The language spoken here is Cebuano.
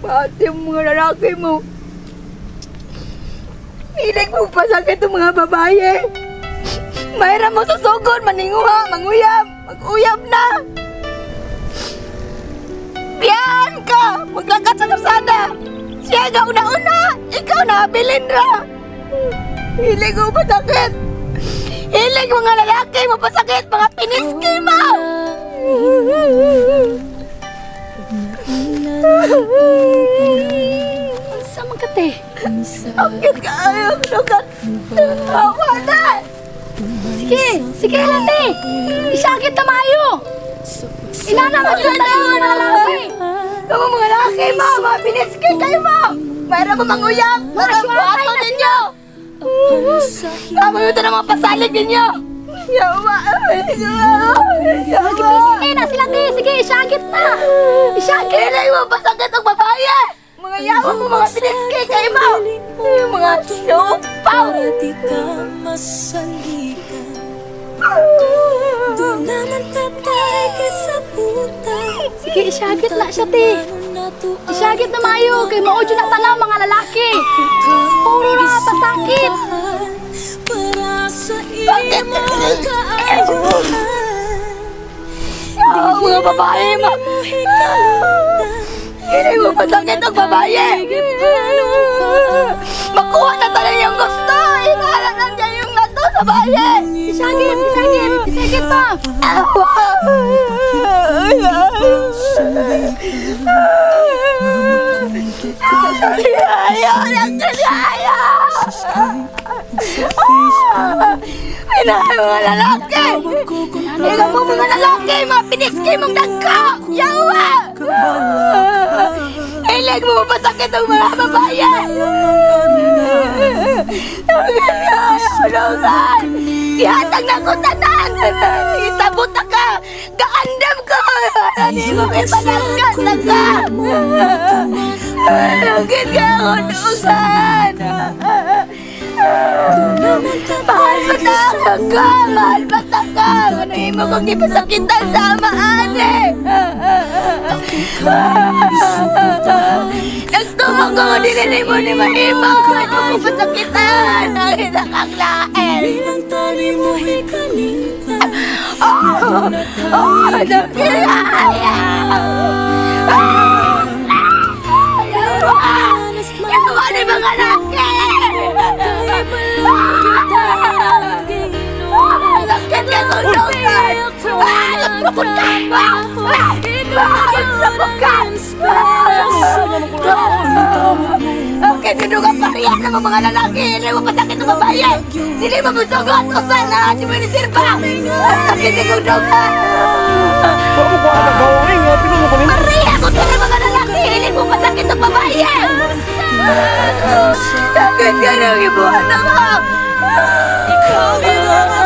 Pati yung mga lalaki mo. Hilig mo pasakit ang mga babae. Mayroon mo sa sugod, maninguha, manguyab, mag-uyab na. Biyan ka! Maglakat sa kalsada! Siya nga una-una! Ikaw na, bilin ra! Hilig mo pasakit! Hilig mga lalaki mo pasakit! Mga piniski mo! Unsa man ka, te? Ang cute kaayo, lugat! Tawa na! Sige, sige lang, te. Isagit na maayo. Inana man jud tayo mga lalaki. Kamu mga lalaki mo! Mga piniski kayo mo! Mayroon mo manguyab! Mga Mga syuatay buhato na ninyo! Kamu yung tanang mga pasalig ninyo! Yawa! Yawa! Yawa! Piniski na sila, te. Sige, isagit na. Isagit. Hilig mo pasakit ang babae! Mga yawa mo, mga piniski kayo mo! Yung mga siopaw! Para di ka masaligan. Doon naman tatay kaysa putay. Sige, isagit na siya, te. Isagit na maayo kay mao jud na tanaw mga lalaki. Puro na pasakit. Para sa Bakit? imong kaayuhan. Yawa, mga babae mo! Hilig mo pasakit ang babae! Makuha na talaga yung gusto! Inaala lang niya yung nato sa babae! Isagit, isagit, isagit pa. Inahay mga lalaki! Ikaw po mga lalaki! Mga piniski mong dagko! Yawa! Hilig mo pasakit ang mga babae! Tulungan! Ihatag na ko tanan! Isabot na ka! Gaandam ko! Hindi mo may palanggan na ka! Lugin ka ako tulungan! Mahal ba ta ka? Mahal ba ta ka? Ano mo kong ipasakitan sa amaan eh? Nagtumong ko dinili mo ni Mahima. Ano mo pasakitan? Ang isa kang lain. Bilang tali mo hikalingtan. Oh! Oh! Nagkilaya! Ah! Yawa! Yawa ni mga laki! Ah! Sakit ka tulungan! Ah! Nagpukod ka! Ah! Ah! Ah! Nagpukod ka! Okay, tinugan pa riyan ng mga lalaki. Hindi mo pasakit ng babae. Hindi mo musugot. O sana, di mo nisirba. Sakit ikaw dugan. Wa mo kuha ka gawin nga pino mo kunin. Maria ko sa mga lalaki. Hindi mo pasakit ng babae. Sakit ka ng ibuhan ako. Ikaw ang